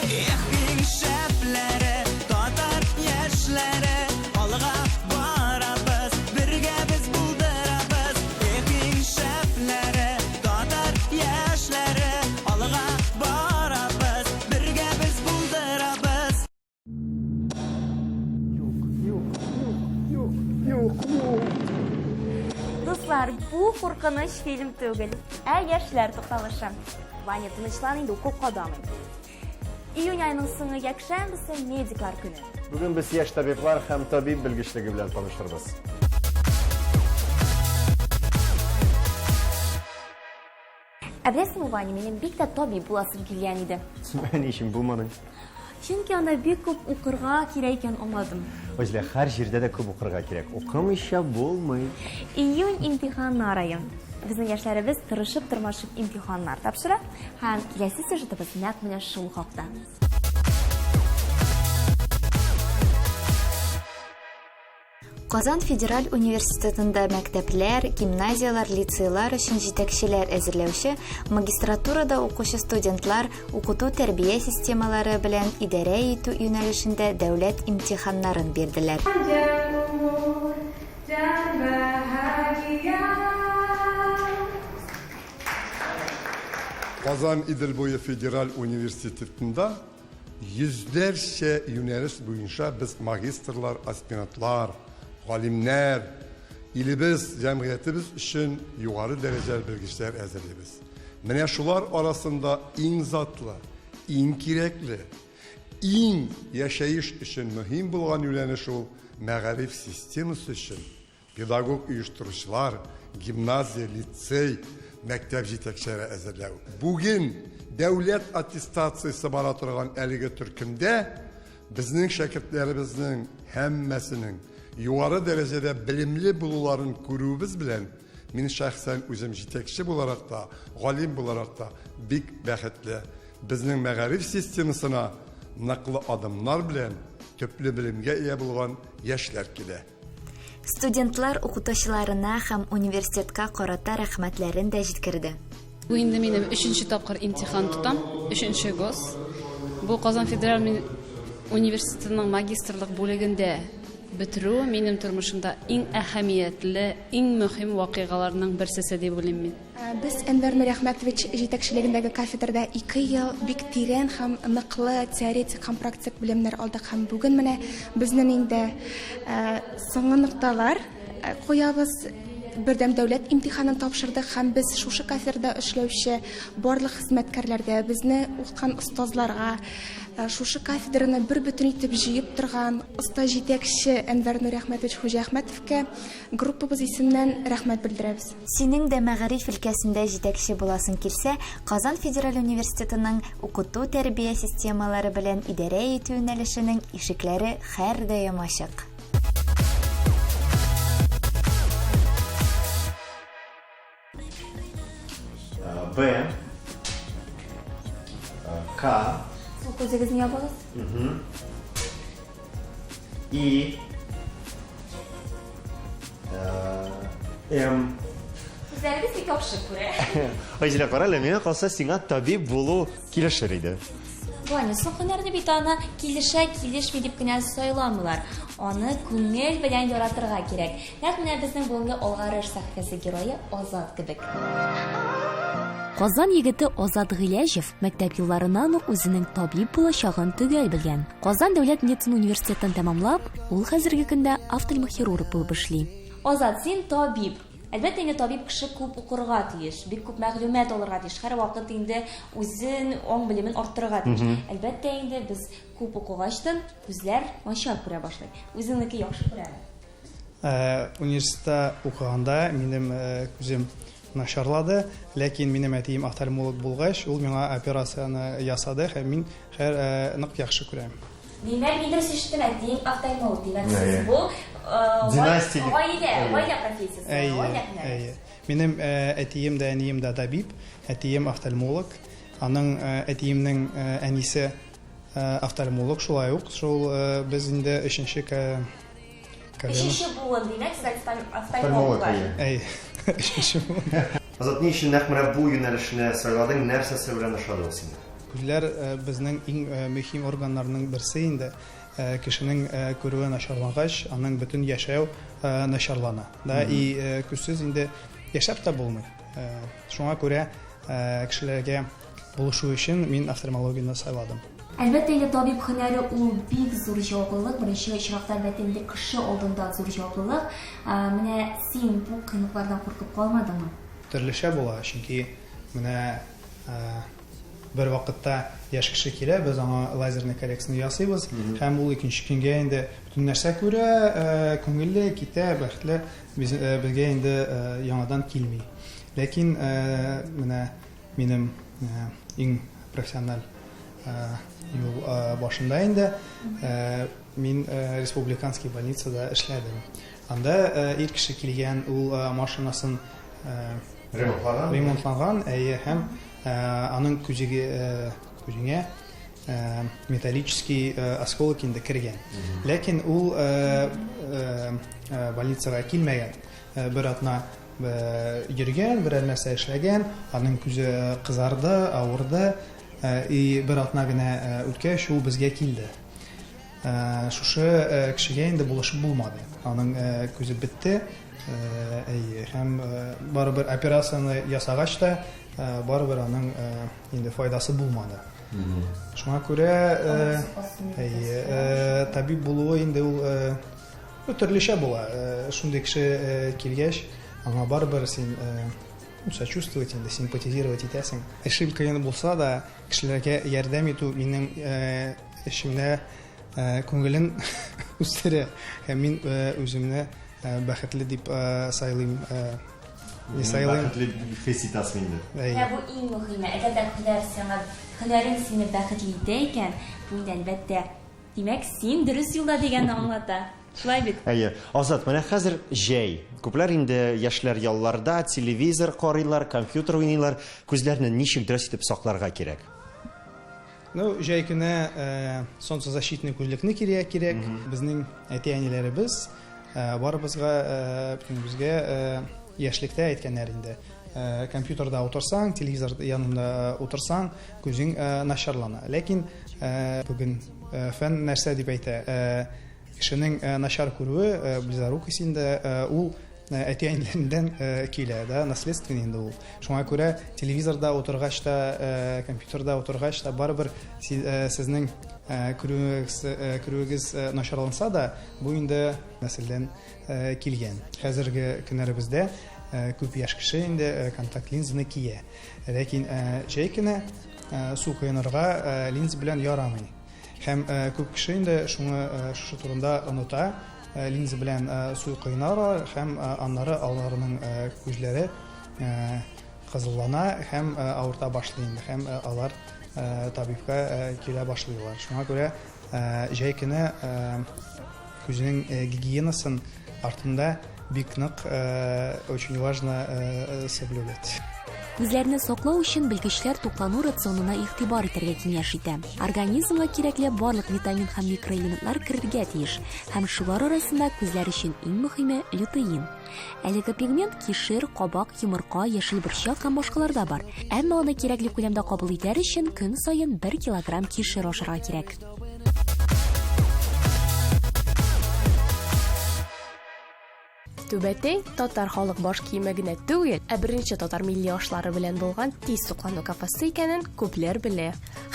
Эх, иң шәпләре, татар яшьләре, алга барабыз, бергә без булдырабыз. Эх, иң шәпләре, татар яшьләре, алга барабыз, бергә без булдырабыз. Юк, юк, юк, юк, юк, юк. Дуслар, бу куркыныч фильм түгел, ә яшьләр тукталышы. Ваня, тынычлан инде, укол кадамый. Июнь аеның соңгы якшәмбесе медиклар көне. Бүген без яшь табиблар һәм табиб белгечлеге белән танышырбыз. Ә беләсеңме, Ваня, минем бик тә табиб буласым килгән иде. Ә ни өчен булмадың? Чөнки анда бик күп укырга кирәк икән аңладым. Айзилә, һәр җирдә дә күп укырга кирәк. Укымыйча булмый. Июнь имтиханнар ае. Безнең яшьләребез тырышып-тырмашып имтиханнар тапшыра һәм киләсе сюжетыбыз нәкъ менә шул хакта. Казан федераль университетында мәктәпләр, гимназияләр, лицейлар өчен җитәкчеләр әзерләүче магистратурада укучы студентлар укыту-тәрбия системалары белән идарә итү юнәлешендә дәүләт имтиханнарын бирделәр. Казан Идел буе федераль университетында Йөзләрчә юнәлеш буенча без магистрлар, аспирантлар, галимнәр, илебез, җәмгыятебез өчен югары дәрәҗәле белгечләр әзерлибез. Менә шулар арасында иң затлы, иң кирәкле, иң яшәеш өчен мөһим булган юнәлеш ул мәгариф системасы өчен Педагог-оештыручылар, гимназия, лицей, мәктәп җитәкчеләре әзерләү. Бүген дәүләт аттестациясе бара торган әлеге төркемдә безнең шәкертләребезнең һәммәсенең югары дәрәҗәдә белемле булуларын күрүебез белән мин шәхсән үзем җитәкче буларак та, галим буларак та бик бәхетле. Безнең мәгариф системасына ныклы адымнар белән төпле белемгә ия булган яшьләр килә. Студентлар укытучыларына һәм университетка карата рәхмәтләрен дә җиткерде. Бу инде минем өченче тапкыр имтихан тотам, өченче гос. Бу Казан федераль университетының магистрлык бүлегендә бетерү минем тормышымда иң әһәмиятле, иң мөһим вакыйгаларның берсесе дип уйлыйм мин. Без Әнвәр Нуриәхмәтович җитәкчелегендәге кафедрада ике ел бик тирән һәм ныклы теоретик һәм практик белемнәр алдык һәм бүген менә безнең инде соңгы нокталар куябыз. Бердәм дәүләт имтиханын тапшырдык һәм без шушы кафедрада эшләүче барлык хезмәткәрләргә, безне укыткан остазларга, шушы кафедраны бер бөтен итеп җыеп торган оста җитәкче Әнвәр Нуриәхмәтович Хуҗиәхмәтовка группабыз исеменнән рәхмәт белдерәбез. Синең дә мәгариф өлкәсендә җитәкче буласың килсә, Казан федераль университетының укыту-тәрбия системалары белән идарә итү юнәлешенең ишекләре һәрдаим ачык. Б. К. Сул күзегезне ябыгыз. И. М. Күзләрегез бик яхшы күрә. Айзилә, кара әле, миңа калса, сиңа табиб булу килешер иде. Ваня, соң һөнәрне бит аны килешә, килешми дип кенә сайламыйлар. Аны күңел белән яратырга кирәк. Нәкъ менә безнең бүгенге Алгарыш сәхифәсе герое Азат кебек. Казан егете Азат Гыйләҗев мәктәп елларыннан ук үзенең табиб булачагын төгәл белгән. Казан дәүләт медицина университетын тәмамлап, ул хәзерге көндә офтальмохирург булып эшли. Азат, син табиб. Әлбәттә инде табиб кеше күп укырга тиеш, бик күп мәгълүмат алырга тиеш, һәрвакыт инде үзен аң-белемен арттырырга тиеш. Әлбәттә инде без күп укыгачтын күзләр начар күрә башлый. Үзеңнеке яхшы күрәме? Университетта укыганда минем күзем начарлады, ләкин минем әтием офтальмолог булгач, ул миңа операцияне ясады һәм мин хәер нык яхшы күрәм. Димәк, мин дөрес ишеттем, әтиең офтальмолог, димәк, сез бу Династия. Гаилә, гаилә профессиясе, гаилә һөнәре. Әйе. Минем әтием дә, әнием дә табиб, әтием офтальмолог. Аның әтиемнең әнисе офтальмолог шулай ук. Шул без инде өченче колено. Өченче буын, димәк, сез офтальмологлар. Әйе, өченче буын. Азат, ни өчен нәкъ менә бу юнәлешне сайладың, нәрсәсе белән ошады ул сиңа? Күзләр безнең иң мөһим органнарның берсе инде. Кешенең күрүе начарлангач, аның бөтен яшәү начарлана. Да, и күзсез инде яшәп тә булмый. Шуңа күрә кешеләргә булышу өчен мин офтальмологияне сайладым. Әлбәттә инде, табиб һөнәре ул бик зур җаваплылык. Беренче очракта, әлбәттә инде, кеше алдында зур җаваплылык. Менә син бу кыенлыклардан куркып калмадыңмы? Төрлечә була, чөнки менә бер вакытта яшь кеше килә, без аңа лазерный коррекцияне ясыйбыз, һәм ул икенче көнгә инде бөтен нәрсә күрә, күңелле китә, бәхетле, безгә инде яңадан килми. Ләкин менә минем иң профессиональ юл башында инде мин республиканский больницада эшләдем. Анда ир кеше килгән, ул машинасын Ремонтланган? Ремонтланган, әйе, һәм аның күзеге күзеңә металлический осколок инде кергән. Ләкин ул больницага килмәгән. Бер атна йөргән, берәр нәрсә эшләгән, аның күзе кызарды, авырды, и бер атна генә үткәч, ул безгә килде. Шушы кешегә инде булышып булмады. Аның күзе бетте. Әйе, һәм барыбер операцияне ясагач та, барыбер аның инде файдасы булмады. Шуңа күрә, әйе, табиб булуы инде ул төрлечә була. Шундый кеше килгәч, аңа барыбер син сочувствовать инде, симпатизировать итәсең. Эшем кыен булса да, кешеләргә ярдәм итү минем эшемдә күңелен үстерә. Һәм мин үземне бәхетле дип сайлыйм. Не сайлыйм. Бәхетле хис итәсең инде. Менә бу иң мөһиме. Әгәр дә һөнәр сиңа, һөнәрең сине бәхетле итә икән, бу инде, әлбәттә, димәк, син дөрес юлда дигәнне аңлата. Шулай бит? Әйе. Азат, менә хәзер җәй. Күпләр инде яшьләр ялларда, телевизор карыйлар, компьютер уйныйлар. Күзләрне ничек дөрес итеп сакларга кирәк? Ну, җәй көне солнцезащитный күзлекне кирәк кирәк. Безнең әти-әниләребез барыбызга, бөтенебезгә яшьлектә әйткәннәр инде. Компьютерда утырсаң, телевизор янында утырсаң, күзең начарлана. Ләкин бүген фән нәрсә дип әйтә? Кешенең начар күрүе, близорукость инде, ул әти-әниләреннән килә, да, наследственный инде ул. Шуңа күрә телевизорда утыргач та, компьютерда утыргач та барыбер сезнең күрүегез, күрүегез начарланса да, бу инде нәселдән килгән. Хәзерге көннәребездә күп яшь кеше инде контакт линзаны кия. Ләкин җәй көне су коенырга линза белән ярамый. Һәм күп кеше инде шуны шушы турында оныта. Линза белән су коеналар һәм аннары аларның күзләре кызыллана һәм авырта башлый инде һәм алар табибка килә башлыйлар. Шуңа күрә җәй көне күзнең гигиенасын артында бик нык очень важно соблюдать. Күзләрне саклау өчен белгечләр туклану рационына игътибар итәргә киңәш итә. Организмга кирәкле барлык витамин һәм микроэлементлар керергә тиеш. Һәм шулар арасында күзләр өчен иң мөһиме лютеин. Әлеге пигмент кишер, кабак, йомырка, яшел борчак һәм башкаларда бар. Әмма аны кирәкле күләмдә кабул итәр өчен көн саен 1 килограмм кишер ашарга кирәк. Түбәтәй татар халык баш киеме генә түгел, ә беренче татар милли ашлары белән булган тиз туклану кафесы икәнен күпләр белә.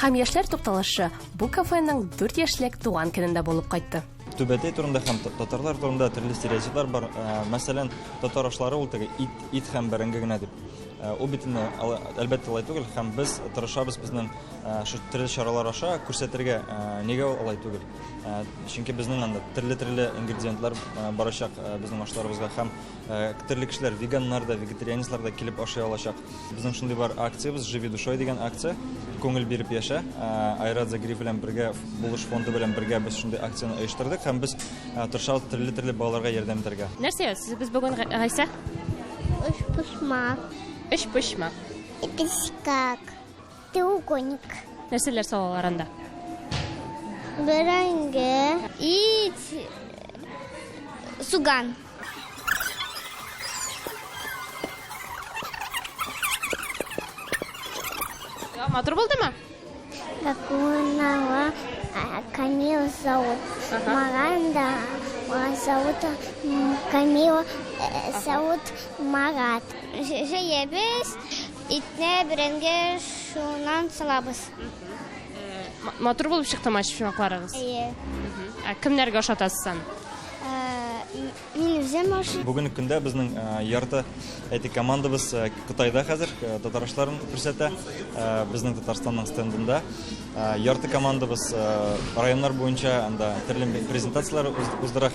Һәм яшьләр тукталышы бу кафеның 4 яшьлек туган көнендә булып кайтты. Түбәтәй турында һәм татарлар турында төрле стереотиплар бар. Мәсәлән, татар ашлары ул теге ит, ит һәм бәрәңге генә дип. Ул бит инде, әлбәттә, алай түгел, һәм без тырышабыз безнең шул төрле чаралар аша күрсәтергә, нигә ул алай түгел. Чөнки безнең анда төрле-төрле ингредиентлар барачак безнең ашларыбызга һәм төрле кешеләр, веганнар да, вегетарианецлар да килеп ашый алачак. Безнең шундый бар акциябез, Живи душой дигән акция, күңел биреп яшә. Айрат Загириев белән бергә, Булыш фонды белән бергә без шундый акцияне оештырдык һәм без тырышабыз төрле-төрле балаларга ярдәм итәргә. Нәрсә ясыйбыз без бүген, Гайсә? Өчпочмак. Өчпочмак. Пешкак. Треугольник. Нәрсәләр салалар анда? Бәрәңге, ит, суган. Матур булдымы? Гакунова Камила зовут. Маранда зовут Камила зовут Марат. Җыябез, итне бәрәңге шуннан салабыз. Матур булып чыктымы өчпочмакларыгыз? Әйе. Ә кемнәргә ошатасыз аны? Мин үзем ашыйм. Бүгенге көндә безнең ярты әйтик командабыз Кытайда хәзер татар ашларын күрсәтә. Безнең Татарстанның стендында. Ярты командабыз районнар буенча анда төрле презентацияләр уздыра.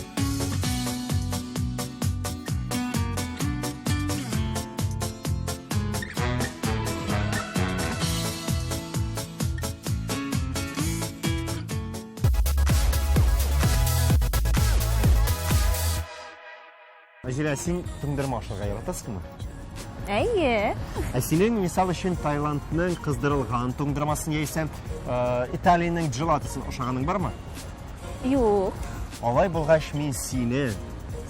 Азилә, син туңдырма ашарга яратасыңмы? Әйе. Ә синең, мисал өчен, Таиландның кыздырылган туңдырмасын яисә Италиянең джелатосын ашаганың бармы? Юк. Алай булгач, мин сине,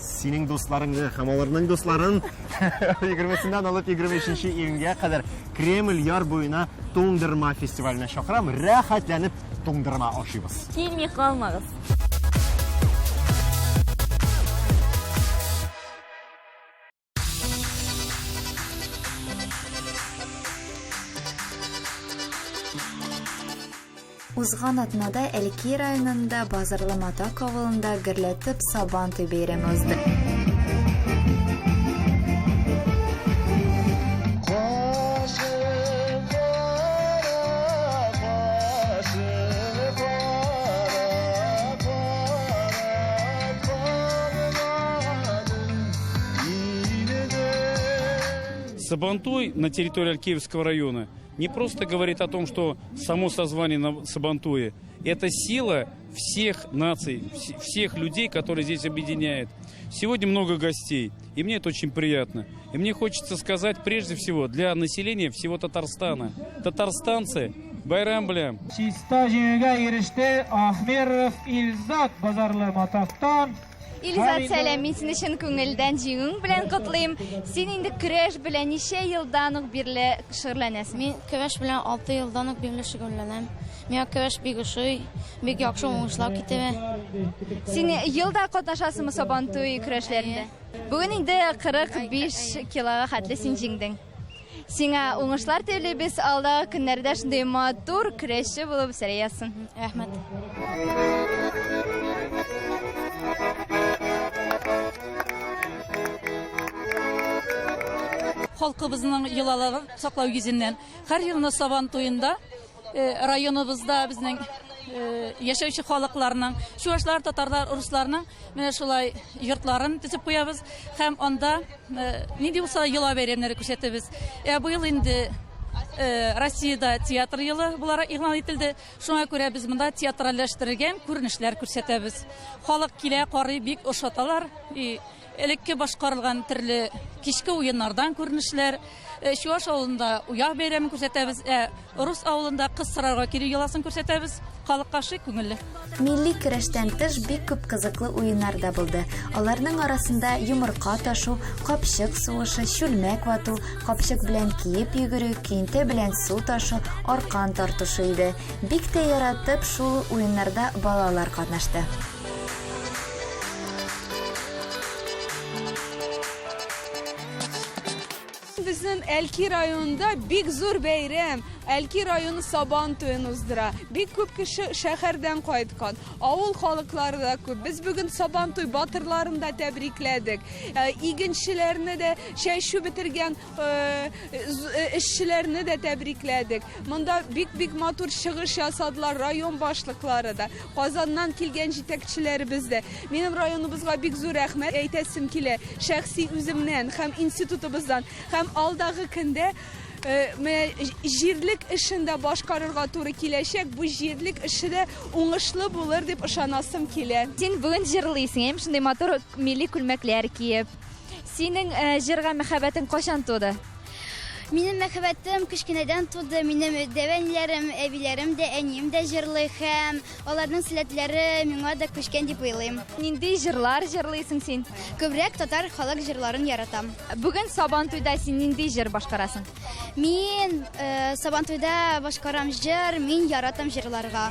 синең дусларыңны һәм аларның дусларын 20-сеннән алып 23 июньгә кадәр Кремль яр буена туңдырма фестиваленә чакырам. Рәхәтләнеп туңдырма ашыйбыз. Килми калмагыз. Узган атнада Әлки районында Базарлы Матак авылында гөрләтеп Сабан туй бәйрәме узды. Сабантуй на территории Алькеевского района не просто говорит о том, что само созвание на Сабантуе – это сила всех наций, всех людей, которые здесь объединяет. Сегодня много гостей, и мне это очень приятно. И мне хочется сказать прежде всего для населения всего Татарстана. Татарстанцы, байрам белән! Чиста җиңүгә иреште Ахмеров Илзат Базарлы Матактан. Илзат, сәлам, мин сине чын күңелдән җиңүең белән котлыйм. Син инде көрәш белән ничә елдан ук бирле шөгыльләнәсең? Мин көрәш белән 6 елдан ук бирле шөгыльләнәм. Миңа көрәш бик ошый, бик яхшы уңышлар китерә. Син ел да катнашасыңмы Сабантуй көрәшләрендә? Бүген инде 45 килога хәтле син җиңдең. Сиңа уңышлар телибез, алдагы көннәрдә шундый матур көрәшче булып үсәргә язсын. Рәхмәт. Халкыбызның йолаларын саклау йөзеннән һәр елны Сабан туенда районыбызда безнең яшәүче халыкларның, чувашлар, татарлар, русларның менә шулай йортларын төзеп куябыз һәм анда нинди булса да йола бәйрәмнәре күрсәтәбез. Ә быел инде Россиядә театр елы буларак игълан ителде. Шуңа күрә без монда театральләштерелгән күренешләр күрсәтәбез. Халык килә, карый, бик ошаталар. И элекке башкарылган төрле кичке уеннардан күренешләр. Чуваш авылында уяв бәйрәмен күрсәтәбез, ә рус авылында кыз сорарга килү йоласын күрсәтәбез. Халыкка шик күңелле. Милли көрәштән тыш бик күп кызыклы уеннар да булды. Аларның арасында йомырка ташу, капчык сугышы, чүлмәк вату, капчык белән киеп йөгерү, көянтә белән су ташу, аркан тартышу иде. Бик тә яратып шул уеннарда балалар катнашты. Безнең Әлки районында бик зур бәйрәм. Әлки районы Сабан туен уздыра. Бик күп кеше шәһәрдән кайткан. Авыл халыклары да күп. Без бүген Сабан туй батырларын да тәбрикләдек. Э, игенчеләрне дә, чәчү бетергән э, э, эшчеләрне дә тәбрикләдек. Монда бик-бик матур чыгыш ясадылар район башлыклары да, Казаннан килгән җитәкчеләребез дә. Минем районыбызга бик зур рәхмәт әйтәсем килә, шәхси үземнән һәм институтыбыздан. Һәм алдагы көндә менә җирлек эшен дә башкарырга туры киләчәк. Бу җирлек эше дә уңышлы булыр дип ышанасым килә. Син бүген җырлыйсың, әйеме, шундый матур милли күлмәкләр киеп. Синең җырга мәхәббәтең кайчан туды? Минем мәхәббәтем кечкенәдән туды. Минем дәү әниләрем, әбиләрем дә, әнием дә җырлый һәм аларның сәләтләре миңа да күчкән дип уйлыйм. Нинди җырлар җырлыйсың син? Күбрәк татар халык җырларын яратам. Бүген Сабантуйда син нинди җыр башкарасың? Мин э, Сабантуйда башкарам җыр, мин яратам җырларга.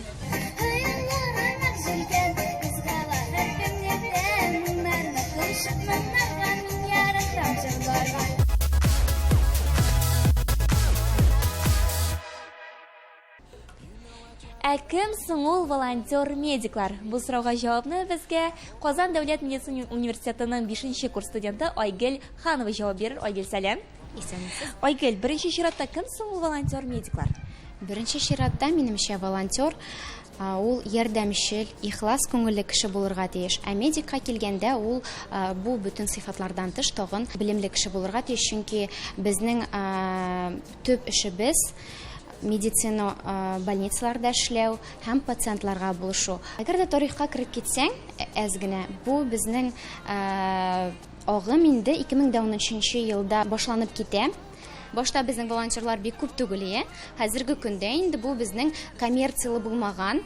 Ә кем соң ул волонтер-медиклар? Бу сорауга җавапны безгә Казан дәүләт медицина университетының 5 курс студенты Айгөл Ханова җавап бирер. Айгөл, сәлам. Исәнмесез. Айгөл, беренче чиратта кем соң ул волонтер-медиклар? Беренче чиратта, минемчә, волонтер ул ярдәмчел, ихлас күңелле кеше булырга тиеш. Ә медикка килгәндә, ул бу бөтен сыйфатлардан тыш тагын белемле кеше булырга тиеш, чөнки безнең төп эшебез медицина больницаларда эшләү һәм пациентларга булышу. Әгәр дә тарихка кереп китсәң, әз генә, бу безнең агым инде 2013 елда башланып китә. Башта безнең волонтерлар бик күп түгел ие. Хәзерге көндә инде бу безнең коммерцияле булмаган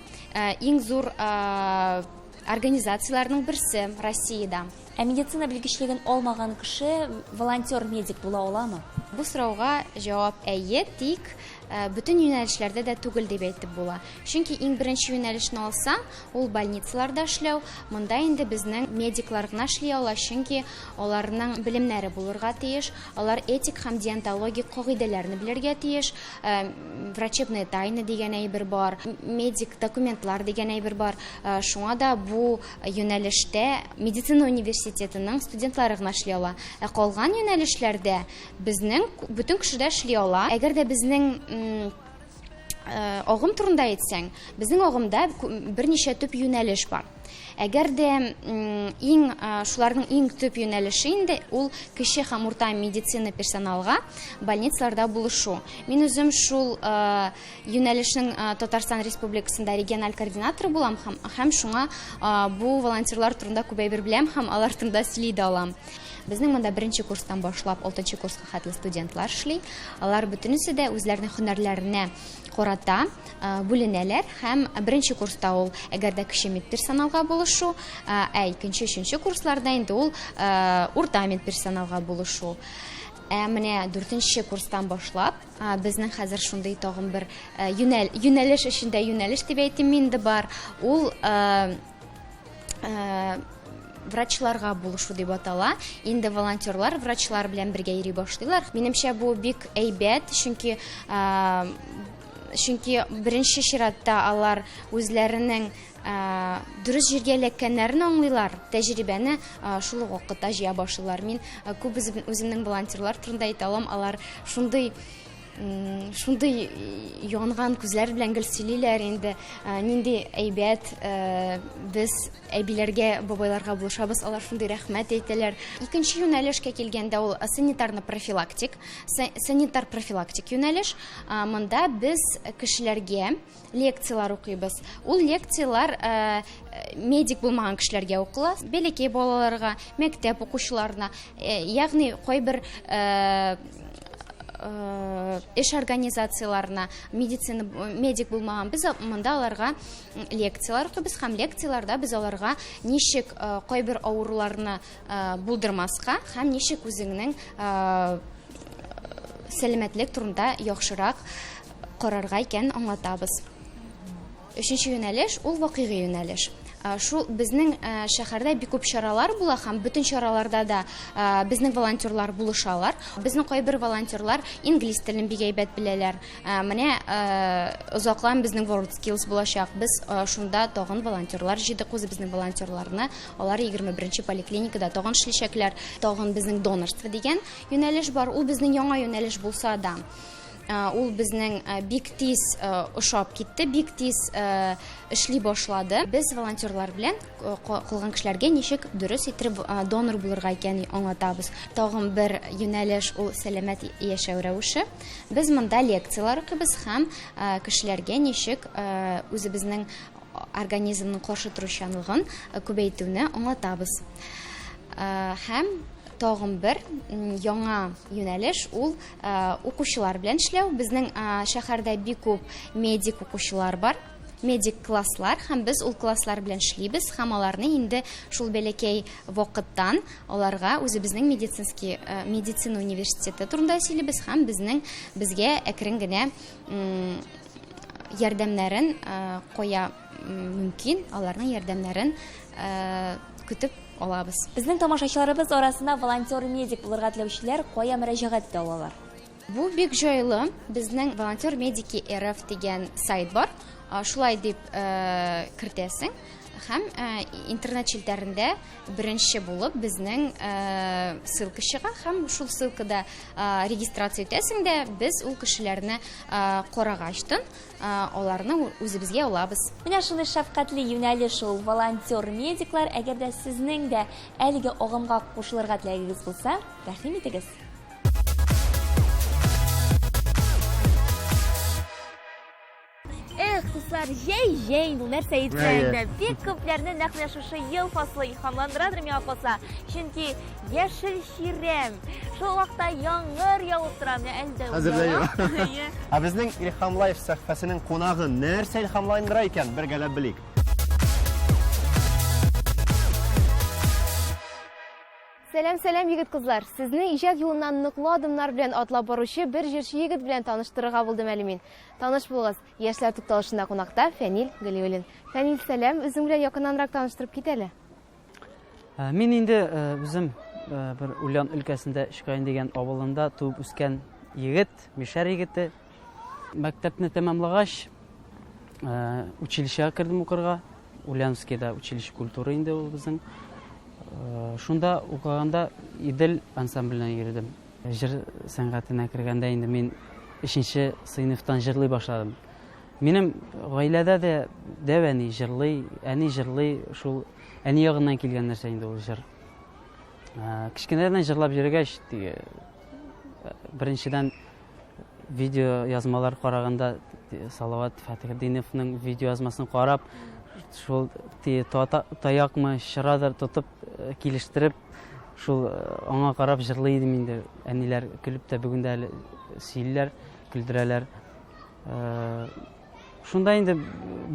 иң зур организацияләрнең берсе Россиядә. Ә медицина белгечлеген алмаган кеше волонтер-медик була аламы? Бу сорауга җавап әйе, тик бөтен юнәлешләрдә дә түгел дип әйтеп була. Чөнки иң беренче юнәлешне алсаң, ул больницаларда эшләү, монда инде безнең медиклар гына эшли ала, чөнки аларның белемнәре булырга тиеш, алар этик һәм деонтологик кагыйдәләрне белергә тиеш, врачебная тайна дигән әйбер бар, медик документлар дигән әйбер бар. Шуңа да бу юнәлештә медицина университетының студентлары гына эшли ала. Ә калган юнәлешләрдә безнең бөтен кеше дә эшли ала. Әгәр дә безнең агым турында әйтсәң, безнең агымда берничә төп юнәлеш бар. Әгәр дә иң шуларның иң төп юнәлеше инде ул кече һәм урта медицина персоналга больницаларда булышу. Мин үзем шул юнәлешнең Татарстан Республикасында региональ координаторы булам һәм шуңа бу волонтерлар турында күп әйбер беләм һәм алар турында сөйли дә алам. Безнең монда беренче курстан башлап алтынчы курска хәтле студентлар эшли. Алар бөтенесе дә үзләренең һөнәрләренә карата бүленәләр һәм беренче курста ул әгәр дә кече медперсоналга булышу, ә икенче, өченче курсларда инде ул урта медперсоналга булышу. Ә менә дүртенче курстан башлап безнең хәзер шундый тагын бер юнәл, юнәлеш эчендә юнәлеш дип әйтим инде бар. Ул врачларга булышу дип атала. Инде волонтерлар врачлар белән бергә йөри башлыйлар. Минемчә, бу бик әйбәт, чөнки чөнки беренче чиратта алар үзләренең дөрес җиргә эләккәннәрен аңлыйлар, тәҗрибәне шул ук вакытта җыя башлыйлар. Мин күп үземнең волонтерлар турында әйтә алам, алар шундый шундый янган күзләр белән гел сөйлиләр инде, нинди әйбәт без әбиләргә, бабайларга булышабыз, алар шундый рәхмәт әйтәләр. Икенче юнәлешкә килгәндә, ул санитарно-профилактик, санитар профилактик юнәлеш. Монда без кешеләргә лекцияләр укыйбыз. Ул лекцияләр медик булмаган кешеләргә укыла, бәләкәй балаларга, мәктәп укучыларына, ягъни кайбер эш организацияләренә, медицина медик булмаган, без монда аларга лекцияләр укыйбыз һәм лекцияләрдә без аларга ничек кайбер авыруларны булдырмаска һәм ничек үзеңнең сәламәтлек турында яхшырак карарга икәнен аңлатабыз. Өченче юнәлеш ул вакыйгый юнәлеш. Шул безнең шәһәрдә бик күп чаралар була һәм бөтен чараларда да безнең волонтерлар булышалар. Безнең кайбер волонтерлар инглиз телен бик әйбәт беләләр. Менә озакламый безнең World Skills булачак. Без шунда тагын волонтерлар җыйдык, үзебезнең волонтерларны. Алар 21 поликлиникада тагын эшләячәкләр. Тагын безнең донорство дигән юнәлеш бар. Ул безнең яңа юнәлеш булса да, ул безнең бик тиз ошап китте, бик тиз эшли башлады. Без волонтерлар белән калган кешеләргә ничек дөрес итеп донор булырга икәнен аңлатабыз. Тагын бер юнәлеш ул сәламәт яшәү рәвеше. Без монда лекцияләр укыйбыз һәм кешеләргә ничек үзебезнең организмның каршы торучанлыгын күбәйтүне аңлатабыз. Һәм тагын бер яңа юнәлеш ул укучылар белән эшләү. Безнең шәһәрдә бик күп медик укучылар бар, медик класслар, һәм без ул класслар белән эшлибез һәм аларны инде шул бәләкәй вакыттан аларга үзебезнең медицинский медицина университеты турында сөйлибез һәм безнең безгә әкрен генә ярдәмнәрен кая мөмкин, аларның ярдәмнәрен көтеп алабыз. Безнең тамашачыларыбыз арасында волонтер-медик булырга теләүчеләр кая мөрәҗәгать итә алалар? Бу бик җайлы. Безнең Волонтер медики РФ дигән сайт бар. Шулай дип кертәсең һәм интернет челтәрендә беренче булып безнең ссылка чыга һәм шул ссылкада регистрация үтәсең дә, без ул кешеләрне карагачтын аларны үзебезгә алабыз. Менә шундый шәфкатьле юнәлеш ул волонтер-медиклар. Әгәр дә сезнең дә әлеге агымга кушылырга теләгегез булса, рәхим итегез. Эх, дуслар, җәй җәй инде ул, нәрсә әйтсәң дә. Бик күпләрне нәкъ менә шушы ел фасылы илһамландырадыр миңа калса. Чөнки яшел чирәм, шул вакытта яңгыр явып тора, менә әле дә Хәзер дә ява. ява. Ә безнең Илһам Лайф сәхифәсенең кунагы нәрсә илһамландыра икән, бергәләп белик. Сәлам, сәлам, егет-кызлар! Сезне иҗат юлыннан ныклы адымнар белән атлап баручы бер җырчы егет белән таныштырырга булдым әле мин. Таныш булыгыз, Яшьләр тукталышында кунакта Фәнил Галиуллин. Фәнил, сәлам, үзең белән якыннанрак таныштырып кит әле. Э, мин инде э, үзем э, бер Ульян өлкәсендә Өчкаен дигән авылында туып үскән егет, мишәр егете. Мәктәпне тәмамлагач, училищега кердем укырга. Ульяновскийда училище культуры инде ул безнең. Шунда укыганда Идел ансамбленә йөрдем. Җыр сәнгатенә кергәндә инде мин өченче сыйныфтан җырлый башладым. Минем гаиләдә дә дәү әни җырлый, әни җырлый, шул әни ягыннан килгән нәрсә инде ул җыр. Кечкенәдән җырлап йөргәч, теге беренчедән видео язмалар караганда Салават Фәтхетдиновның видео язмасын карап, шул таякмы, чырадыр тотып э, килештереп, шул э, аңа карап җырлый идем инде. Әниләр көлеп тә бүген дә әле сөйлиләр, көлдерәләр. Э, шунда инде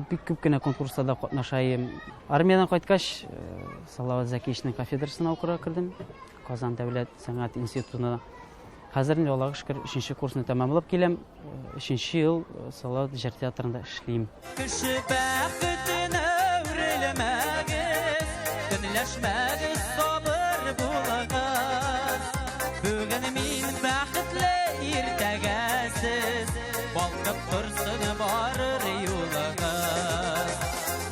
бик күп кенә конкурсларда катнаша идем. Армиядән кайткач, Салават Зәкиевичның кафедрасына укырга кердем. Казан дәүләт сәнгать институтына. Хәзер инде Аллага шөкер, өченче курсны тәмамлап киләм. Өченче ел Салават җыр театрында эшлим. Кеше бәхетенә үрелмәгез, көнләшмәгез, сабыр булыгыз. Бүген мин бәхетле, иртәгә сез, балкып торсын барыр юлыгыз.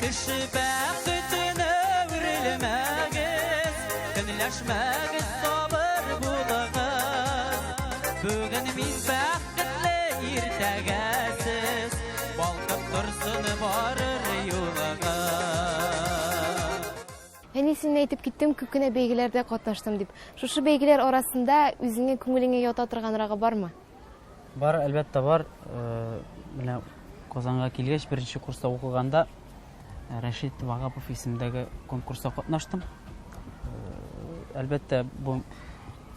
Кеше бәхетенә үрелмәгез, көнләшмәгез, сабыр булыгыз. Бүген мин бәхетле, иртәгә сез, балкып торсын барыр юлыгыз. Әни, син әйтеп киттең, күп кенә бәйгеләрдә катнаштым дип. Шушы бәйгеләр арасында үзеңә күңелеңә ята торганрагы бармы? Бар, әлбәттә, бар. Э, менә Казанга килгәч, беренче курста укыганда э, Рәшит Вагапов исемендәге конкурста катнаштым. Э, әлбәттә, бу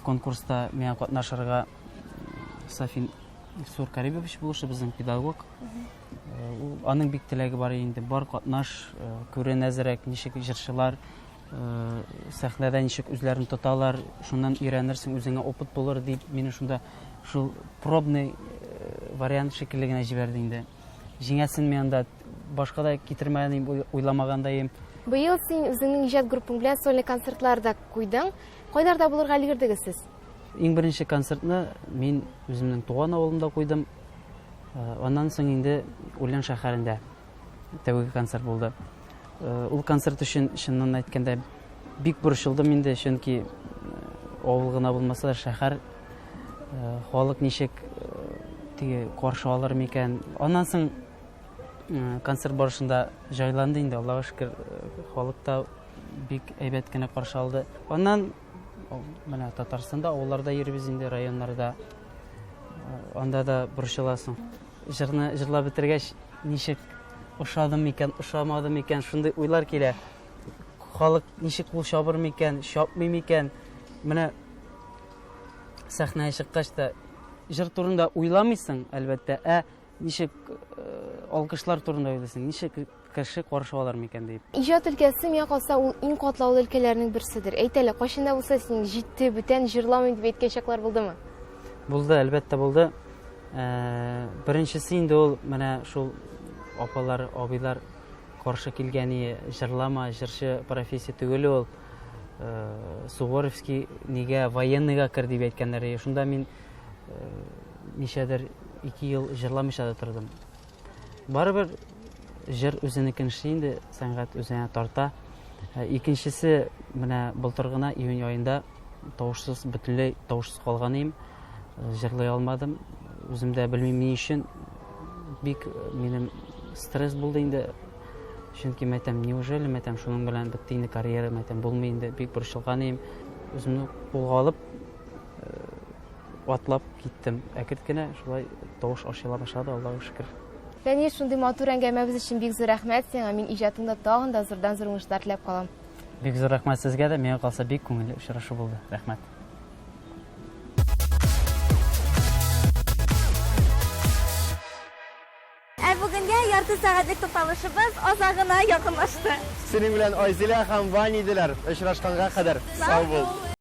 конкурста миңа катнашырга Сафин Илсур Карибович булышы, безнең педагог. Ул аның бик теләге бар инде, бар катнаш, күрен әзрәк, ничек җырчылар сәхнәдә ничек үзләрен тоталар, шуннан өйрәнерсең, үзеңә опыт булыр дип, мине шунда шул пробный вариант шикелле генә җибәрде инде. Җиңәсен мин анда башка да китермәгән идем, уйламаган да идем. Быел син үзеңнең иҗат группаң белән сольный концертлар да куйдың. Кайларда булырга өлгердегез сез? Иң беренче концертны мин үземнең туган авылымда куйдым. Аннан соң инде Ульян шәһәрендә тәүге концерт булды. Э, ул концерт өчен чыннан әйткәндә бик борчылдым инде, чөнки э, авыл гына булмаса да шәһәр э, халык ничек теге каршы алыр микән. Аннан соң концерт барышында җайланды инде, Аллага шөкер, халык та бик әйбәт кенә каршы алды. Аннан менә Татарстанда авылларда йөрибез инде, районнарда. Анда да борчыласың. Җырны җырлап бетергәч, ничек ошады микән, ошамады микән, шундый уйлар килә. Халык ничек кул чабыр микән, чапмый микән? Менә Сәхнәгә чыккач та җыр турында уйламыйсың, әлбәттә, ә ничек алкышлар турында уйлыйсың, ничек кеше каршы алыр микән дип. Иҗат өлкәсе, миңа калса, ул иң катлаулы өлкәләрнең берседер. Әйт әле, кайчан да булса синең җитте, бүтән җырламыйм дип әйткән чаклар булдымы? Булды, әлбәттә булды. Беренчесе инде ул менә шул апалар, абыйлар каршы килгән, җырлама, җырчы профессия түгел ул. Суворовский нигә военныйга кер дип әйткәннәр. Шунда мин ничәдер 2 ел җырламыйча да тордым. Барыбер җыр үзенекен эшли инде, сәнгать үзенә тарта. Икенчесе, менә былтыр гына июнь аенда тавышсыз, бөтенләй тавышсыз калган идем. Җырлый алмадым. Үзем дә белмим ни өчен. Бик минем стресс булды инде. Чөнки мәйтәм, неужели мәйтәм, шуның белән бетте инде карьера, мәйтәм, булмый инде, бик борчылган идем. Үземне кулга алып, атлап киттем. Әкрен генә шулай тавыш ачыла башлады, Аллага шөкер. Фәнил, шундый матур әңгәмәбез өчен бик зур рәхмәт сиңа. Мин иҗатыңда тагын да зурдан-зур уңышлар теләп калам. Бик зур рәхмәт сезгә дә. Миңа калса, бик күңелле очрашу булды. Рәхмәт. Ә бүгенгә ярты сәгатьлек тукталышыбыз азагына якынлашты. Синең белән Айзилә һәм Ваня иделәр. Очрашканга кадәр, сау бул!